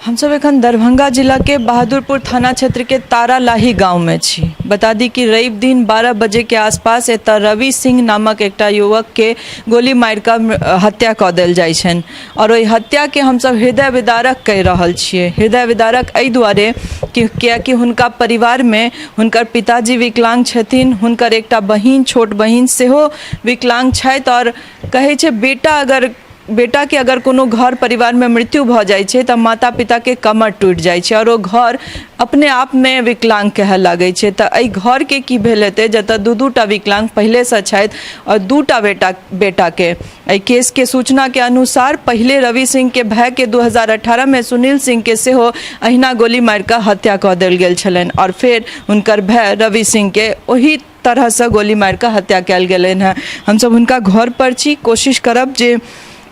हमसब एखन दरभंगा जिलाके बहादुरपुर थाना क्षेत्रके तारालाही गाँवमे छी। बता दी कि रवि दिन 12 बजेके आसपास एतऽ रवि सिंह नामक एकटा युवकके गोली मारिकऽ हत्या कऽ देल जाइ छनि आओर ओहि हत्याके हमसब हृदय विदारक कहि रहल छियै। हृदय विदारक एहि दुआरे कि कियाकि हुनका परिवारमे हुनकर पिताजी विकलांग छथिन, हुनकर एकटा बहिन, छोट बहिन सेहो विकलांग छथि आओर कहै छै बेटा अगर बेटाके अगर कोनो घर परिवारमे मृत्यु भऽ जाइ छै तऽ माता पिताके कमर टूटि जाइ छै आओर ओ घर अपने आपमे विकलांग कहै लागै छै। तऽ एहि घरके की भेल हेतै जतऽ दू दू टा विकलांग पहिलेसँ छथि आओर दू टा बेटाके एहि केसके सूचनाके अनुसार पहिले रवि सिंहके भायके 2018मे सुनील सिंहके सेहो अहिना गोली मारिकऽ हत्या कऽ देल गेल छलनि आओर फेर हुनकर भाय रवि सिंहके ओही तरहसँ गोली मारि कऽ हत्या कयल गेलनि हेँ। हमसभ हुनका घर पर छी, कोशिश करब जे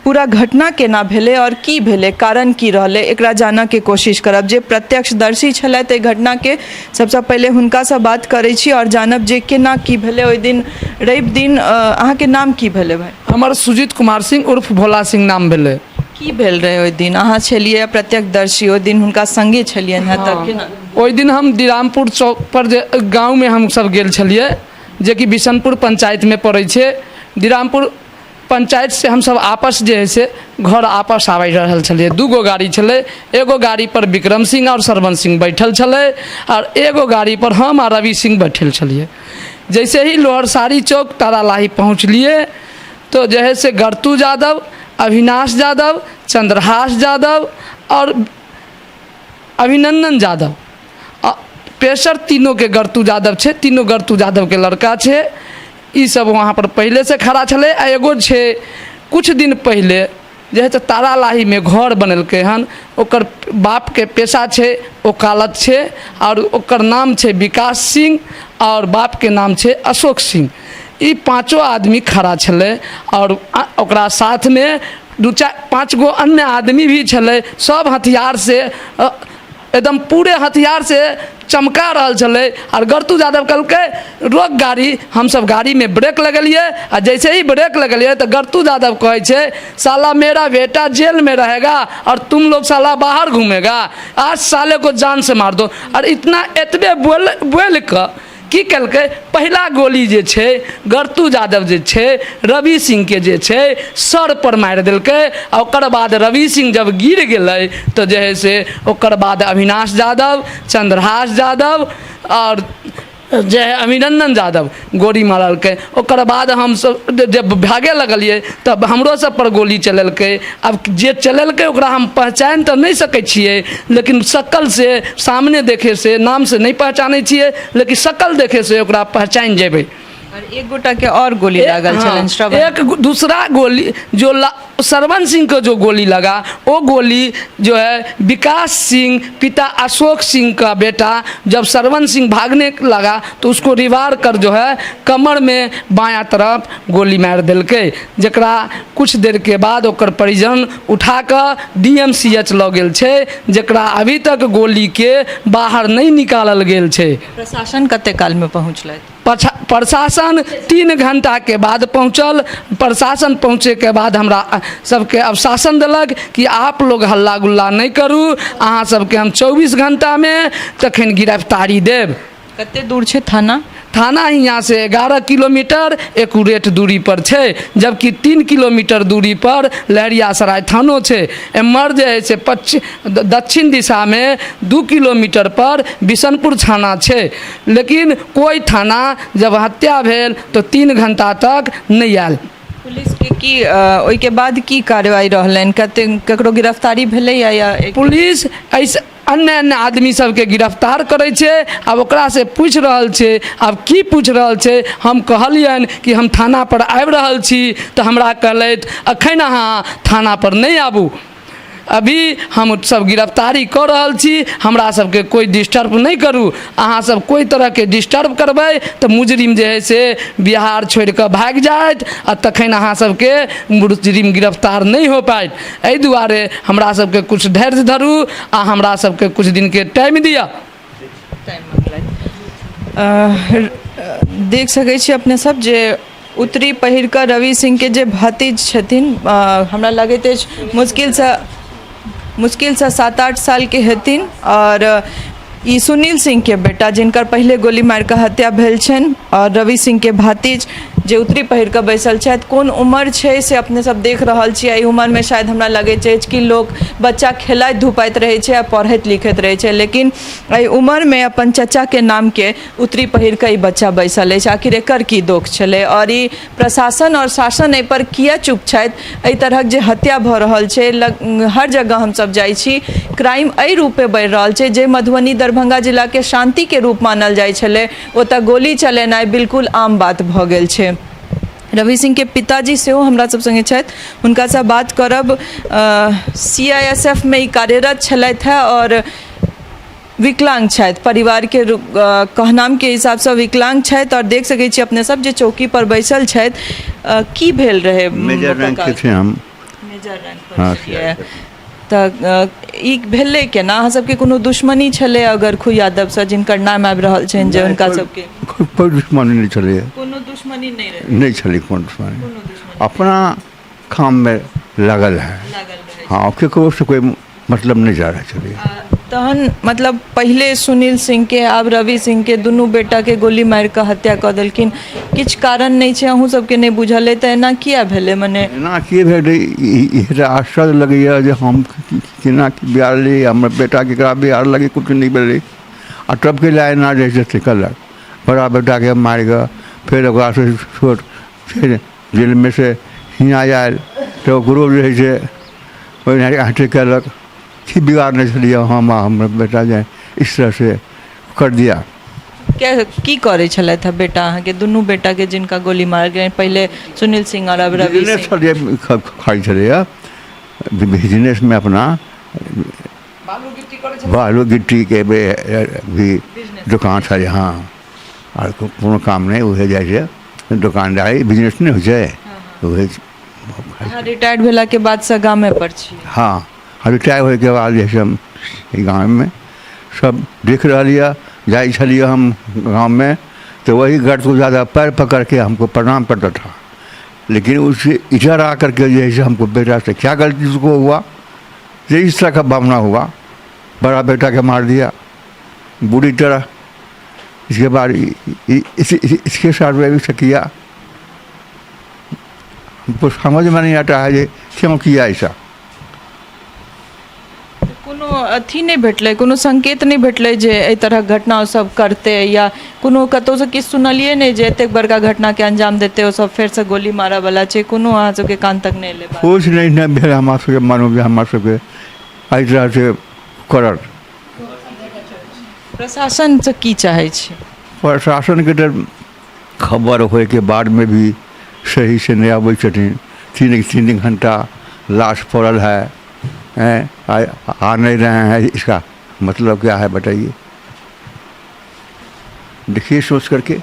पूरा घटना केना भेलै आओर की भेलै, कारण की रहलै, एकरा जानऽके कोशिश करब। जे प्रत्यक्षदर्शी छलथि एहि घटनाके, सबसँ पहिले हुनकासँ बात करै छी आओर जानब जे केना की भेलै ओहि दिन रवि दिन। अहाँके नाम की भेलै भाइ? हमर सुजीत कुमार सिंह उर्फ भोला सिंह नाम भेलै। की भेल रहै ओहि दिन? अहाँ छलियै प्रत्यक्षदर्शी, ओहि दिन हुनका संगे छलियनि हेँ, तऽ केना? ओहि दिन हम दिरामपुर चौक पर जे गाँवमे हमसभ गेल छलियै, जेकि बिशनपुर पंचायतमे पड़ै छै। दिरामपुर पंचायतसँ हमसभ आपस जे हइ से घर आपस आबि रहल छलियै। दू गो गाड़ी छलै, एगो गाड़ीपर विक्रम सिंह आओर श्रवण सिंह बैठल छलै आओर एगो गाड़ीपर हम आओर रवि सिंह बैठल छलियै। जैसे ही लोहरसारी चौक तारालाही पहुँचलियै तो जे है से गर्तू यादव, अविनाश यादव, चंद्रहास यादव आओर अभिनंदन यादव, आ पेशर तीनोके गर्तू यादव छै, तीनो गर्तू यादवके लड़का छै। ई सब वहाँपर पहिलेसँ खड़ा छलै। आ एगो छै किछु दिन पहिले जे है से तारालाहीमे घर बनेलकै हन, ओकर बापके पेशा छै ओकालत छै आओर ओकर नाम छै विकास सिंह आओर बापके नाम छै अशोक सिंह। ई पाँचो आदमी खड़ा छलै आओर ओकरा साथमे दू चारि पाँच गो अन्य आदमी भी छलै। सब हथियारसँ एकदम पूरे हथियारसँ चमका रहल छलै। आओर गर्तू यादव कहलकै रोक गाड़ी। हमसब गाड़ीमे ब्रेक लगेलियै आ जैसे ही ब्रेक लगेलियै तऽ गर्तू यादव कहै छै, साला मेरा बेटा जेल में रहेगा और तुम लोग साला बाहर घूमेगा, आज साले को जान से मार दो। आओर इतना एतबे बोल बोलि कऽ की केलकै, पहिला गोली जे छै गर्तू यादव जे छै रवि सिंहके जे छै सर पर मारि देलकै। आ ओकर बाद रवि सिंह जब गिर गेलै तऽ जे हइ से ओकर बाद अविनाश यादव, चंद्रहास यादव आओर जे हइ अभिनंदन यादव गोली मारलकै। ओकर बाद हमसब जब भागे लगलियै तब हमरो सब पर गोली चलेलकै। आब जे चलेलकै ओकरा हम पहचानि तऽ नहि सकै छियै, लेकिन शकल से सामने देखे से, नाम से नहि पहचानै छियै, लेकिन शकल देखे से ओकरा पहचानि जेबै। आओर एक गोटा के और गोली लागल छलनि, श्रवण। एक दूसरा गोली जो श्रवण सिंह को जो गोली लगा वो गोली जो है विकास सिंह पिता अशोक सिंह का बेटा, जब श्रवण सिंह भागने लगा तो उसको रिवार कर जो है कमर में बायां तरफ गोली मारि देलकै, जकरा कुछ देरके बाद ओकर परिजन उठा कऽ डी एम सी एच लऽ गेल छै, जकरा अभी तक गोलीके बाहर नहि निकालल गेल छै। प्रशासन कते कालमे पहुँचलथि? प्रशासन 3 घंटाके बाद पहुँचल। प्रशासन पहुँचैके बाद हमरा सबके आश्वासन देलक कि आप लोग हल्ला गुल्ला नहि करू, अहाँ सबके हम 24 घंटामे तखन गिरफ्तारी देब। कते दूर छै थाना? थाना हियाँसँ 11 किलोमीटर एकुरेट दूरी पर छै, जबकि 3 किलोमीटर दूरी पर लहेरियासराय थानो छै। एम्हर जे हइ से पश्चिम दक्षिण दिशामे 2 किलोमीटर पर बिशनपुर थाना छै, लेकिन कोइ थाना जब हत्या भेल तऽ 3 घंटा तक नहि आयल। पुलिसके की ओहिके बाद की कार्रवाई रहलनि? कते ककरो गिरफ्तारी भेलैया या पुलिस एहिसँ अन्य अन्य आदमी सबके गिरफ्तार करै छै। आब ओकरासँ पूछि रहल छै। आब की पूछि रहल छै, हम कहलियनि कि हम थानापर आबि रहल छी, तऽ हमरा कहलथि एखन अहाँ थानापर नहि आबू, अभी हम सब गिरफ्तारी कऽ रहल छी, हमरा सबके कोइ डिस्टर्ब नहि करू। अहाँ सब कोइ तरहके डिस्टर्ब करबै तऽ मुजरिम जे हइ से बिहार छोड़ि कऽ भागि जायत आ तखन अहाँ सबके मुजरिम गिरफ्तार नहि हो पायत। एहि दुआरे हमरा सबके किछु धैर्य धरू आ हमरा सबके किछु दिनके टाइम दिअ। देख सकै छी अपने सब जे उत्तरी पहिर कऽ रवि सिंहके जे भतीज छथिन, हमरा लगैत अछि मुश्किलसँ मुश्किलसँ 7-8 सालके हेथिन आओर ई सुनील सिंहके बेटा जिनकर पहिले गोली मारिकऽ हत्या भेल छनि आओर रवि सिंहके भातिज जे उतरी पहिर कऽ बैसल छथि। कोन उमर छै से अपने सब देख रहल छी। एहि उमरमे शायद हमरा लगैत अछि कि लोक बच्चा खेलाइत धुपाइत रहै छै आ पढ़ैत लिखैत रहै छै, लेकिन एहि उमरमे अपन चचाके नामके उतरी पहिर कऽ ई बच्चा बैसल अछि। आखिर एकर की दोख छलै आओर ई प्रशासन आओर शासन एहिपर किए चुप छथि? एहि तरहक जे हत्या भऽ रहल छै, हर जगह हमसभ जाइ छी, क्राइम एहि रूपे बढ़ि रहल छै। जे मधुबनी दरभंगा जिलाके शान्तिके रूप मानल जाइ छलै, ओतऽ गोली चलेनाइ बिल्कुल आम बात भऽ गेल छै। रवि सिंहके पिताजी सेहो हमरा सब सङ्गे छथि, हुनकासँ बात करब। CISF मे ई कार्यरत छलथि हेँ आओर विकलांग छथि, परिवारके कहनामके हिसाबसँ विकलांग छथि आओर देख सकै छी अपने सब जे चौकी पर बैसल छथि। की भेल रहै? मेजर रैंक के छै हम। मेजर रैंक पर छलियै। तऽ ई भेलै केना? अहाँ सबके कोनो दुश्मनी छलै अगरखू यादवसँ, जिनकर नाम आबि रहल छनि जे हुनका सबके? कोइ दुश्मनी नहि छलैए। कोनो दुश्मनी नहि रहै? नहि छलै कोनो दुश्मनी। अपना काममे लागल है। हँ, केकरोसँ कोइ मतलब नहि जा रहल छलैए। तहन मतलब पहिले सुनील सिंहके, आब रवि सिंहके, दुनू बेटाके गोली मारि कऽ हत्या कऽ देलखिन। किछु कारण नहि छै, अहूँ सबके नहि बुझल अइ, तऽ एना किया भेलै मने? एना की भेलै, ई तऽ आश्चर्य लगैए जे हम केना की बिगाड़लियै, हमर बेटा केकरा बिगाड़लकै, किछु नहि भेलै आ तब के लए एना जे छै से केलक। बड़ा बेटाके मारि कऽ फेर ओकरासँ छोट फेर जेलमे से हियाँ आयल तऽ ओकरो जे हइ से ओहिना अथी केलक। की बिगाड़ने छलियै हम आ हमर बेटा जे इस तरह से कर दिया? के की करै छलथि हे बेटा अहाँके, दुनू बेटाके जिनका गोली मारल गेल, पहिले सुनील सिंह आओर अब रवि बिजनेस सिंह? छलियै, खाइ छलैए बिजनेसमे अपना, बालू गिट्टीके भी दोकान छलै। हँ, आर कोनो काम नहि, उहे जाइ छै दोकानदारी, बिजनेस नहि होइ छै उहे। अहाँ रिटायर्ड भेलाके बादसँ गामे पर छी? हँ, रिटायर होइके बाद जे छै हम गाममे सब देख रहल यऽ। जाइ छलियै हम गाममे तऽ वही गर्द को ज़्यादा पैर पकड़ के हमको प्रणाम करता था, लेकिन उसे इधर आ करके जो है से हमको बेटा से क्या गलती उसको हुआ जे इस तरह का भावना हुआ? बड़ा बेटा के मार दिया बुरी तरह, इसके बाद इसके साथ में भी किया। हमको समझ में नहीं आता है जे क्यों किया ऐसा। कोनो अथी नहि भेटलै, कोनो संकेत नहि भेटलै जे एहि तरहक घटना ओ सब करतै, या कोनो कतहुसँ किछु सुनलियै नहि जे एतेक बड़का घटनाके अंजाम देतै ओ सब, फेरसँ गोली मारऽवला छै? कोनो अहाँ सबके कान तक नहि एलै बात? कुछ नहि नहि भेल हमरा सबके मालूम जे हमरा सबके एहि तरहसँ करत। प्रशासनसँ की चाहै छी? प्रशासनके तऽ खबर होइके बादमे भी सही से नहि अबै छथिन। तीन तीन घंटा लाश पड़ल है, हैं आ, आ नहीं रहे हैं, इसका मतलब क्या है बताइए, देखिए सोच करके।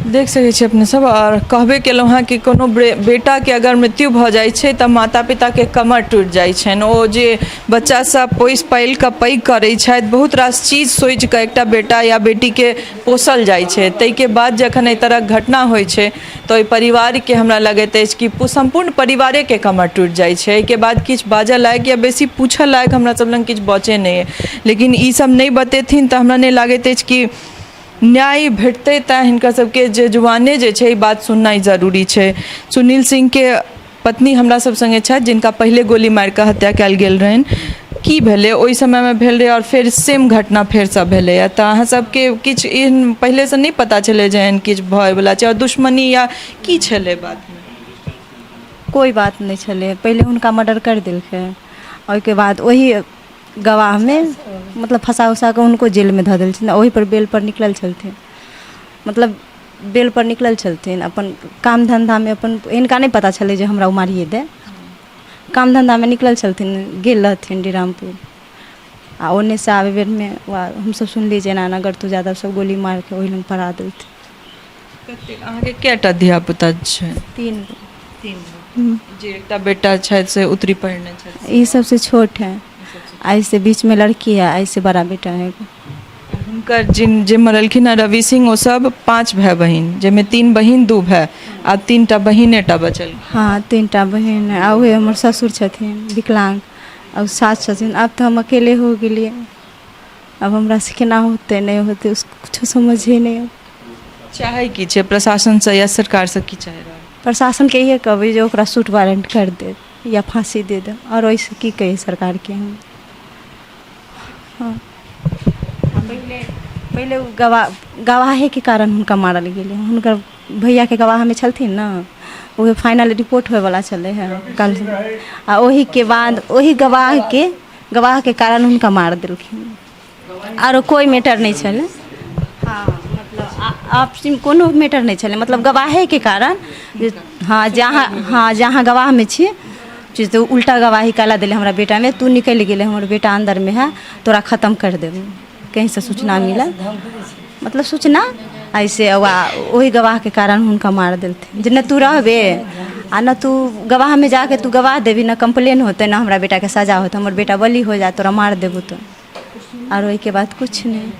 देख सकै छी अपने सब आओर कहबे केलहुँ हँ कि कोनो बेटाके अगर मृत्यु भऽ जाइ छै तऽ माता पिताके कमर टूटि जाइ छनि। ओ जे बच्चा सब पोसि पालि कऽ पैघ करै छथि, बहुत रास चीज सोचि कऽ एकटा बेटा या बेटीके पोसल जाइ छै, ताहिके बाद जखन एहि तरहक घटना होइ छै तऽ ओहि परिवारके हमरा लगैत अछि कि सम्पूर्ण परिवारेके कमर टूटि जाइ छै। एहिके बाद किछु बाजऽ लायक या बेसी पूछऽ लायक हमरा सब लग किछु बचै नहि अइ। लेकिन ई सब नहि बतेथिन तऽ हमरा नहि लागैत अछि कि न्याय भेटतै। तैँ हिनकर सबके जे जुबाने जे छै, ई बात सुननाइ जरूरी छै। सुनील सिंहके पत्नी हमरा सब सङ्गे छथि, जिनका पहिले गोली मारि कऽ हत्या कयल गेल रहनि। की भेलै ओहि समयमे भेल रहै आओर फेर सेम घटना फेरसँ भेलैए, तऽ अहाँ सबके किछु एहन पहिलेसँ नहि पता छलै जे एहन किछु होइवला छै? आओर दुश्मनी या की छलै बातमे? कोइ बात नहि छलै। पहिले हुनका मर्डर करि देलकै, ओहिके बाद ओही गवाहमे मतलब फँसा उसा कऽ हुनको जेलमे धऽ देलखिन। ओहिपर बेलपर निकलल छलथिन, मतलब बेलपर निकलल छलथिन अपन काम धन्धामे अपन। हिनका नहि पता छलै जे हमरा ओ मारिए दे। काम धन्धामे निकलल छलथिन, गेल रहथिन डीरामपुर आ ओन्नेसँ आबै बेरमे हमसभ सुनलियै जे एना एना गरतू यादव सब गोली मारिके ओहि लग पड़ा देलथिन। कतेक अहाँके कएटा धिया पुता छै? तीन। तीन गो। जे एकटा बेटा छथि से उत्तरी पहिरने छथि? ई सबसे छोट है, आ इससे बीच में लड़की है, आ इससे बड़ा बेटा है। हुनकर जिन जे मरलखिन हँ रवि सिंह, ओ सब 5 भाय बहिन, जाहिमे 3 बहिन 2 भाय। आब तीनटा बहिनेटा बचल। हँ, 3टा बहिन आ उहे हमर ससुर छथिन विकलांग आ सास छथिन। आब तऽ हम अकेले हो गेलियै। आब हमरा से केना होतै नहि होतै, कुछो समझे नहि अबै। चाहै की छै प्रशासनसँ या सरकारसँ, की चाहि रहल? प्रशासनके इहे कहबै जे ओकरा सूट वारंट कर दे या फाँसी दे दे। आओर ओहिसँ की कहियै सरकारके हम। हँ, पहिले पहिले ओ गवाहेके कारण हुनका मारल गेलै। हुनकर भैयाके गवाहमे छलथिन ने, उहे फाइनल रिपोर्ट होइवला छलै हँ कल, आ ओहिके बाद ओहि गवाहके कारण हुनका मारि देलखिन। आरो कोइ मैटर नहि छलै। हँ, मतलब आपसीमे कोनो मैटर नहि छलै, मतलब गवाहेके कारण जे हँ जहाँ, हँ, जहाँ गवाहमे छी तऽ उल्टा गवाही काला देलै हमरा बेटामे, तू निकलि गेलै, हमर बेटा अन्दरमे है, तोरा खतम करि देबौ। कहीँसँ सूचना मिलल, मतलब सूचना ऐसे, ओहि गवाहके कारण हुनका मारि देलथिन जे नहि तू रहबे आ नहि तू गवाहमे जाके तू गवाह देबही, नहि कम्प्लेन होतै, नहि हमरा बेटाके सजा होतै, हमर बेटा बलि हो जायत, तोरा मारि देबौ। तऽ आरो ओहिके बाद किछु नहि,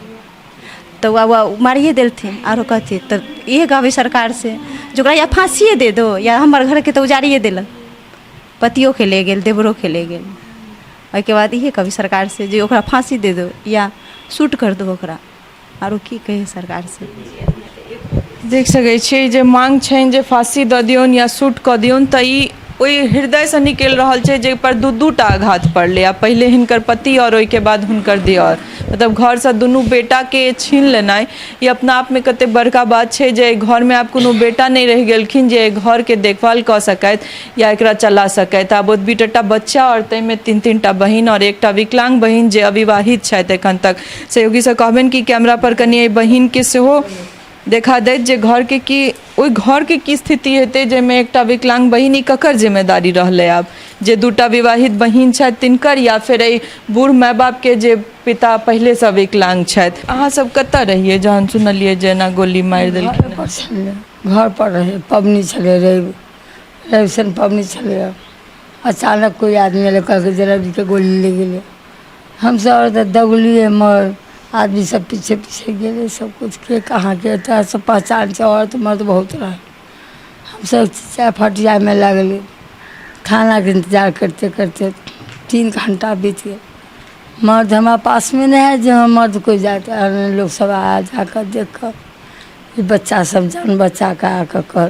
तऽ ओ मारिए देलथिन। आरो कथी? तऽ इहे कहबै सरकारसँ जे ओकरा या फाँसिए दे दो या हमर घरके तऽ उजाड़िए देलक, पतियोके ले गेल, देवरोके ले गेल। ओहिके बाद इहे कहबै सरकारसँ जे ओकरा फाँसी दे दो या शूट कर दो ओकरा। आरो की कहियै सरकारसँ? देख सकै छियै जे मांग छनि जे फाँसी दऽ दियौन या शूट कऽ दियौन, तऽ ई ओहि हृदयसँ निकलि रहल छै जाहिपर दू दू टा आघात पड़लै आ पहिले हिनकर पति आओर ओहिके बाद हुनकर दिअर। मतलब घरसँ दुनू बेटाके छीन लेनाइ ई अपना आपमे कतेक बड़का बात छै जे एहि घरमे आब कोनो बेटा नहि रहि गेलखिन जे एहि घरके देखभाल कऽ सकथि या एकरा चला सकथि। आब ओतबी टा बच्चा आओर ताहिमे तीन तीन टा बहिन आओर एकटा विकलांग बहिन जे अविवाहित छथि एखन तक। सहयोगीसँ कहबनि कि कैमरा पर कनि एहि बहिनके सेहो देखा दैत जे घरके की, ओहि घरके की स्थिति हेतै जाहिमे एकटा विकलांग बहिन। ई ककर जिम्मेदारी रहलै आब? जे दूटा विवाहित बहिन छथि तिनकर या फेर एहि बूढ़ माय बापके जे पिता पहिलेसँ विकलांग छथि? अहाँ सब कतऽ रहियै जहन सुनलियै जे एना गोली मारि देलखिन? घर पर छलियै, घर पर रहियै। पबनी छलै, रवि रवि सन पबनी छलैए। अचानक कोइ आदमी एलै, कहलकै जे रविके गोली लागि गेलै। हमसभ तऽ दौड़लियै, मगर आदमी सब पीछे पीछे गेलै। सब किछुके कहाँके एतऽसँ पहचान छै, औरत मर्द बहुत रहै। हमसभ चाय फटियामे लागलियै। थानाके इन्तजार करिते करिते 3 घण्टा बीत गेल। मर्द हमरा पासमे नहि हइ जे मर्द कोइ जाइत। लोक सब आ जाकऽ देख कऽ ई बच्चा सब जान बचा कऽ आकऽ कर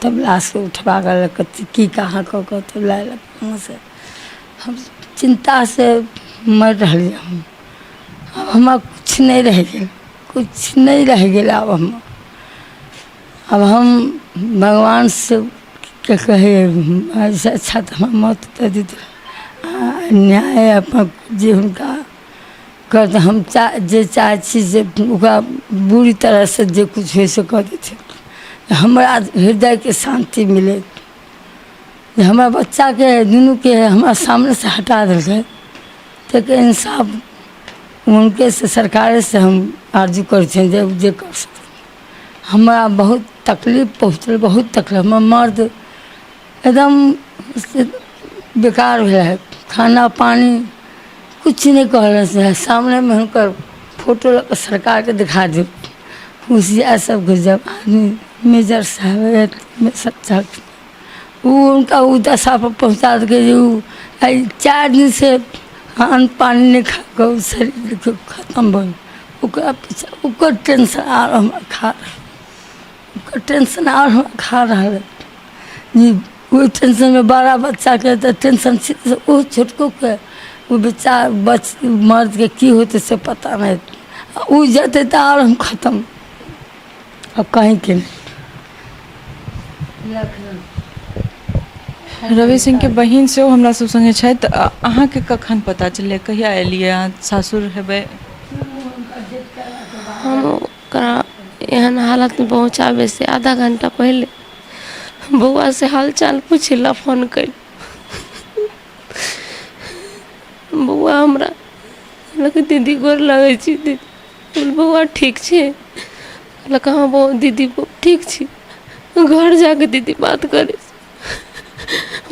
तब लाशके उठबा कऽ की कहाँ कऽ कऽ तब लायल वहाँसँ। हम चिन्तासँ मरि रहलियै हम। आब हमरा किछु नहि रहि गेल, किछु नहि रहि गेल आब हम। आब हम भगवानसँ के कहियै, एहिसँ अच्छा तऽ हमरा मौत दऽ दितै। न्याय अपन जे हुनका कर, हम जे चाहै छी से ओकरा बुरी तरहसँ जे किछु होइ से कऽ देथिन, हमरा हृदयके शान्ति मिलै। जे हमरा बच्चाके दुनूके हमरा सामनेसँ हटा देलकै, ताहिके इंसाफ हुनकेसँ, सरकारेसँ हम आरजू करै छियनि जे जे कर सकथिन। हमरा बहुत तकलीफ पहुँचल, बहुत तकलीफ। हमर मर्द एकदम से बेकार भेल, खाना पानी किछु नहि कहल। से सामनेमे हुनकर फोटो लऽ कऽ सरकारके देखा देब, होशियार सबके। जब आदमी मेजर साहब सब ओ हुनका ओ दशापर पहुँचा देलकै जे ओ आइ 4 दिनसँ अन्न पानि नहि खा कऽ ओ शरीर देखियौ खतम भऽ गेल। ओकरा पीछा ओकर टेंशन आर हमरा खा रहल, ओकर टेंशन आर हमरा खा रहल जी। ओहि टेंशनमे बड़ा बच्चाके तऽ टेंशन छै, ओ छोटकोके, ओ बच्चा बच मर्दके की होतै से पता नहि। ओ जेतै तऽ आर हम खतम, आब कहीँके नहि। रवि सिंहके बहिन सेहो हमरा सब सङ्गे छथि। अहाँके कखन पता चललै? कहिया एलियै? अहाँ सासुर हेबै। हम ओकरा एहन हालतमे पहुँचाबैसँ आधा घण्टा पहिले बौआसँ हाल चाल पूछै लए फोन कयली। बौआ हमरा कहलक, दीदी, गोर लगै छी दीदी। बोल बौआ, ठीक छै? कहलक, हँ बौ दीदी, ठीक छी, घर जाके दीदी बात करै छी।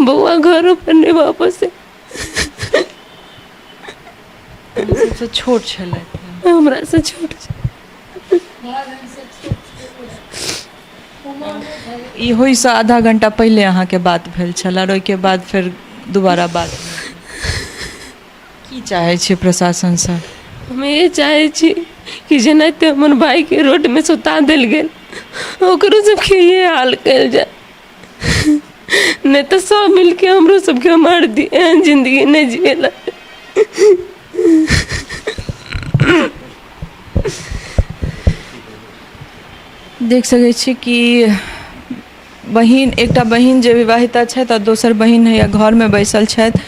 बौआ घरो पर नहि वापस सबसँ छोट छलथि? हमरासँ छोट छै। ई होइसँ आधा घंटा पहिले अहाँके बात भेल छल आओर ओहिके बाद फेर दोबारा बात की चाहै छियै प्रशासनसँ? हम इहे चाहै छी कि जेनाहिते हमर भाइके रोडमे सुता देल गेल ओकरो सबके इहे हाल कयल जाय, नहि तऽ सब मिलके हमरो सबके मारि दी। एहन जिन्दगी नहि जियै लए। देख सकै छी कि बहिन, एकटा बहिन जे विवाहिता छथि आ दोसर बहिन हैया घरमे बैसल छथि।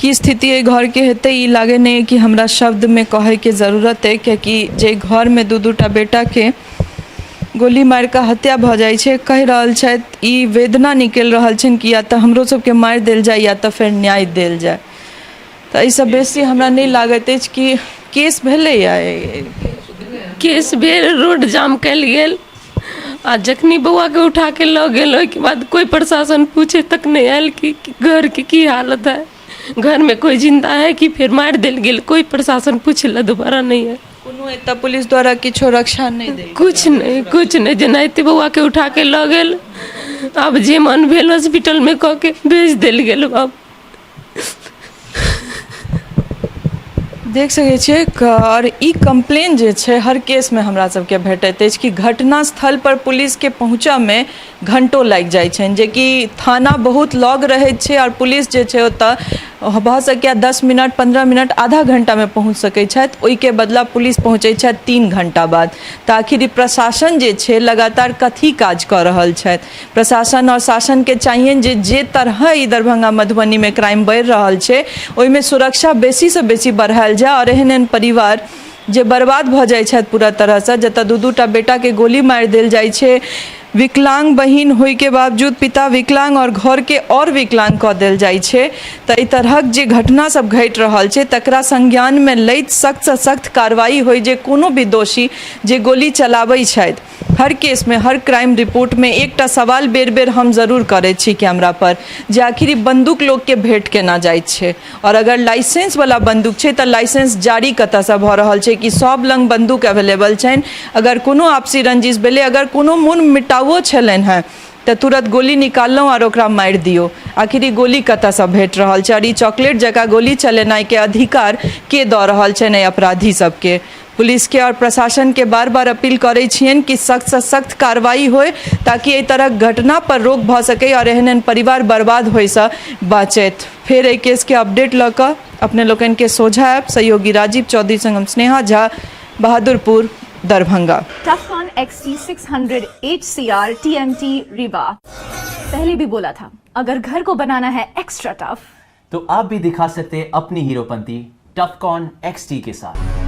की स्थिति एहि घरके हेतै ई लागै नहि कि हमरा शब्दमे कहैके जरूरत अइ, कियाकि जे घरमे दू दू टा बेटाके गोली मारि कऽ हत्या भऽ जाइ छै, कहि रहल छथि ई वेदना निकलि रहल छनि कि या तऽ हमरो सबके मारि देल जाय या तऽ फेर न्याय देल जाय। तऽ एहिसँ बेसी हमरा नहि लागैत अछि कि केस भेलैए। केस भेल, रोड जाम कयल गेल आ जखनी बौआके उठाके लऽ गेल ओहिके बाद कोइ प्रशासन पूछे तक नहि आयल कि घरके की हालत है, घरमे कोइ जिन्दा है कि फेर मारि देल गेल। कोइ प्रशासन पूछे लए दोबारा नहि आयल। कोनो एतऽ पुलिस द्वारा किछो रक्षा नहि देल? किछु नहि, किछु नहि। जेनाहिते बौआके उठाके लऽ गेल, आब जे मन भेल हॉस्पिटलमे कऽ के भेज देल गेल। आब देख सकै छियै आओर ई कम्प्लेन जे छै हर केसमे हमरा सबके भेटैत अछि कि घटना स्थल पर पुलिसके पहुँचऽमे घण्टो लागि जाइ छनि, जेकि थाना बहुत लग रहैत छै आओर पुलिस जे छै ओतऽ भऽ सकैए 10 मिनट, 15 मिनट, आधा घण्टामे पहुँच सकै छथि। ओहिके बदला पुलिस पहुँचै छथि 3 घण्टा बाद। तऽ आखिर ई प्रशासन जे छै लगातार कथी काज कऽ रहल छथि? प्रशासन आओर शासनके चाहियनि जे जे तरह ई दरभंगा मधुबनीमे क्राइम बढ़ि रहल छै ओहिमे सुरक्षा बेसीसँ बेसी बढ़ायल जाय आओर एहन एहन परिवार जे बर्बाद भऽ जाइ छथि पूरा तरहसँ, जतऽ दू दू टा बेटाके गोली मारि देल जाइ छै, विकलांग बहिन होइके बावजूद पिता विकलांग आओर घरके आओर विकलांग कऽ देल जाइ छै, तऽ एहि तरहक जे घटना सब घटि रहल छै तकरा संज्ञानमे लैत सख्तसँ सख्त कार्रवाई होइ जे कोनो भी दोषी जे गोली चलाबै छथि। हर केसमे, हर क्राइम रिपोर्टमे एकटा सवाल बेर बेर हम जरूर करै छी कैमरा पर जे आखिर ई बंदूक लोकके भेट केना जाइत छै, आओर अगर लाइसेंसवला बंदूक छै तऽ लाइसेंस जारी कतऽसँ भऽ रहल छै कि सब लग बंदूक अवेलेबल छनि? अगर कोनो आपसी रंजिश भेलै, अगर कोनो मोन मिटावो छलनि हेँ तऽ तुरत गोली निकाललहुँ आओर ओकरा मारि दियौ। आखिर ई गोली कतऽसँ भेट रहल छै आओर ई चॉकलेट जकाँ गोली चलेनाइके अधिकार के दऽ रहल छनि एहि अपराधी सबके? पुलिसके आओर प्रशासनके बार बार अपील करै छियनि कि सख्तसँ सख्त कार्रवाई होय ताकि एहि तरहक घटना पर रोक भऽ सकै आओर एहन एहन परिवार बर्बाद होइसँ बाँचथि। फेर एहि केसके अपडेट लऽ कऽ अपने लोकनिके सोझा आयब। सहयोगी राजीव चौधरी संग हम Sneha Jha, Bahadurpur, Darbhanga. Tufcon XT600 HCR TMT Rewa। पहले भी बोला था, अगर घर को बनाना है एक्स्ट्रा टफ तो आप भी दिखा सकते हैं अपनी हीरोपंती टफकॉन XT के साथ।